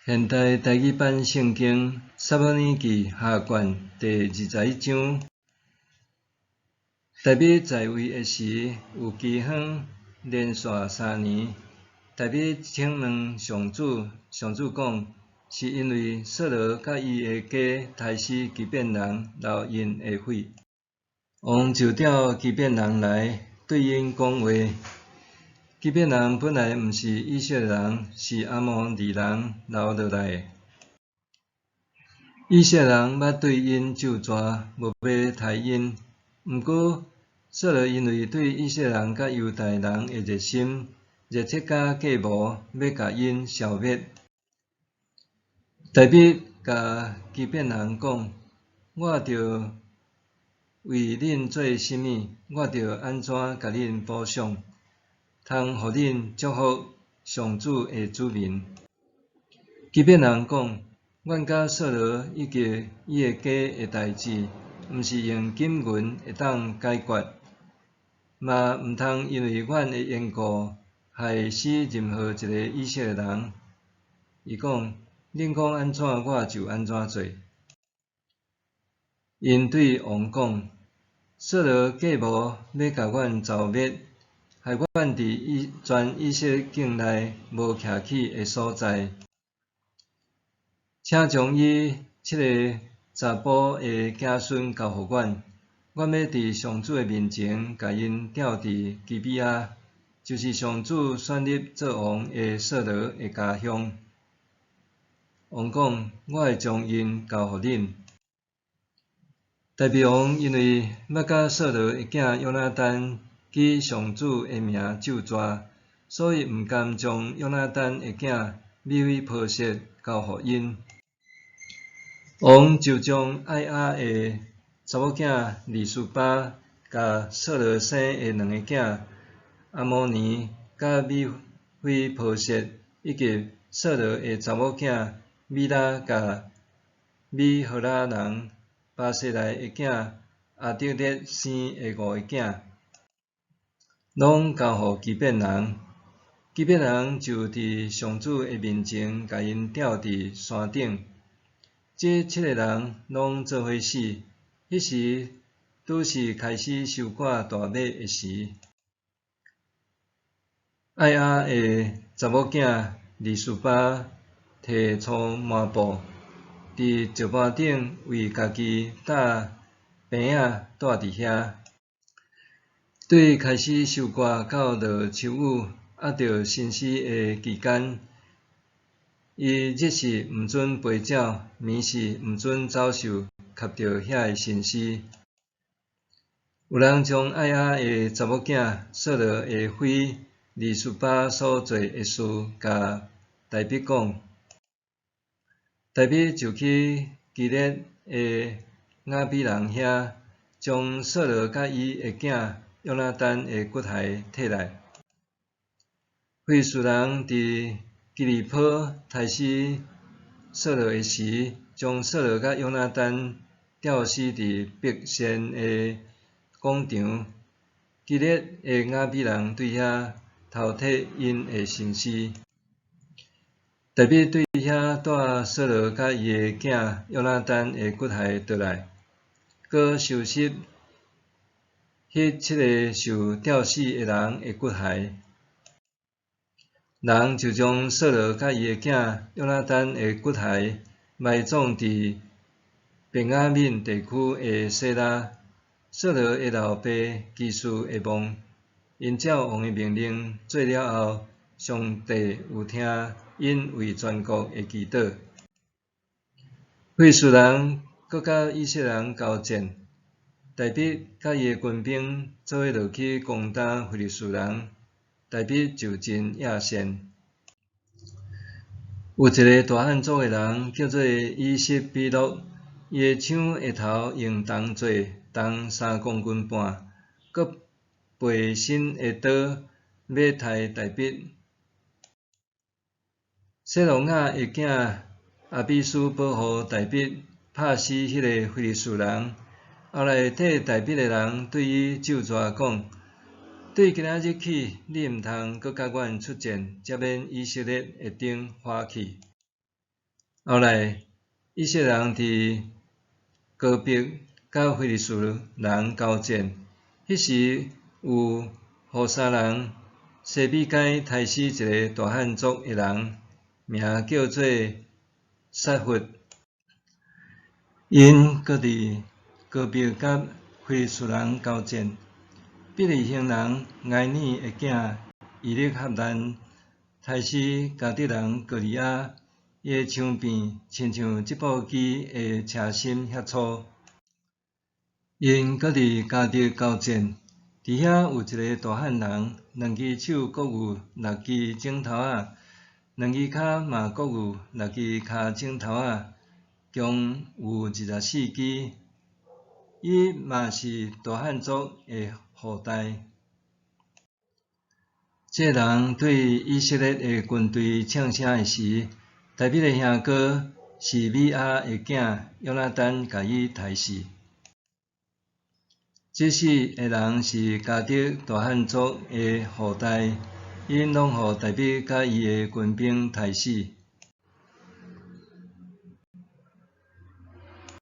現代台語版聖經撒母耳記下卷第21章。大衛在位的時，有饑荒，連續3年。大衛請問上主，上主講，是因為掃羅佮伊的家刣死基遍人流𪜶的血。王就召基遍人來，對𪜶講話。基遍人本來毋是以色列人，是亞摩利人留落來的。以色列人捌對𪜶咒詛，無欲刣𪜶。毋過，掃羅因為對以色列人佮猶大人的熱心，熱切甲計謀，欲共𪜶消滅。大衛共基遍人講：我著為恁做啥物？我著按怎共恁補償，通予恁祝福上主的子民？基遍人講：阮佮掃羅以及伊的家的代誌，毋是用金銀會當解決，嘛毋通因為阮的緣故，害死任何一個以色列人。伊講：恁講按怎，我就按怎做。𪜶對王講：掃羅計謀欲共阮誅滅，害阮佇全以色列境內無徛起的所在。請將伊七个查埔的子孫交予阮，阮欲佇上主的面前，共𪜶吊佇基比亞，就是上主選立做王的掃羅的家鄉。王講：我會將𪜶交予恁。大衛王因為捌佮掃羅的囝約拿單舉上主的名咒詛，所以毋甘將約拿單的囝米非波設交予𪜶。王就將愛亞的查某囝利斯巴，共掃羅生的兩个囝阿摩尼佮米非波設，以及掃羅的查某囝米拉佮米何拉人巴西萊的囝亞得列生的五个囝，攏交予基遍人。基遍人就佇上主的面前，共𪜶吊佇山頂。這七个人攏做伙死。彼時拄是開始收割大麥的時。愛亞的查某囝利斯巴提粗麻布，佇石盤頂為家己搭棚仔，蹛佇遐。對開始收割到落秋雨，壓著新絲的期間，伊日時毋准飛鳥，暝時毋准走獸磕著遐个新絲。有人將愛亞的查某囝掃羅的妃利斯巴所做的事，共大衛講。大衛就去基列的亞比人遐，將掃羅佮伊的囝約拿單的骨骸提來。非利士人佇基利波刣死掃羅的時，將掃羅佮約拿單吊死佇伯善的廣場。基列的亞比人對遐偷提𪜶的新屍。大衛對遐帶掃羅佮伊的囝約拿單的骨骸倒來，閣收拾彼七个受吊死的人的骨骸。人就將掃羅佮伊的囝約拿單的骨骸埋葬佇便雅憫地區的洗拉。掃羅的老爸基士的墓，𪜶照王的命令做了後，上帝有聽𪜶為全國的祈禱。非利士人閣佮以色列人交戰，大衛佮伊的軍兵做伙落去攻打非利士人，大衛就真野戰。有一个大漢族的人叫做以實比諾，伊的槍的頭用銅做，重3公斤半，閣背新的刀，欲刣大衛。洗魯雅的囝亞比書保護大衛，拍死彼个非利士人。後來替大衛的人對伊咒詛講：對今仔日起，你毋通閣佮阮出戰，才免以色列的頂發去。後來，以色列人佇歌伯佮非利士人交戰，彼時有戶沙人西比該刣死一个大漢族的人，名叫做薩弗。𪜶閣佇歌伯佮非利士人交戰，伯利恆人埃爾的囝以利哈難刣死迦特人歌利亞，伊的槍柄親像織布機的車芯遐粗。𪜶閣佇迦特交戰，佇遐有一个大漢人，兩支手閣有六支指頭仔，兩支跤嘛閣有六支跤指頭仔，共有24支。伊嘛是大漢族的後代。這个人對以色列的軍隊唱聲的時，大衛的兄哥示美亞的囝約拿單共伊刣死。這四个人是迦特大漢族的後代，𪜶攏予大衛佮伊的軍兵刣死。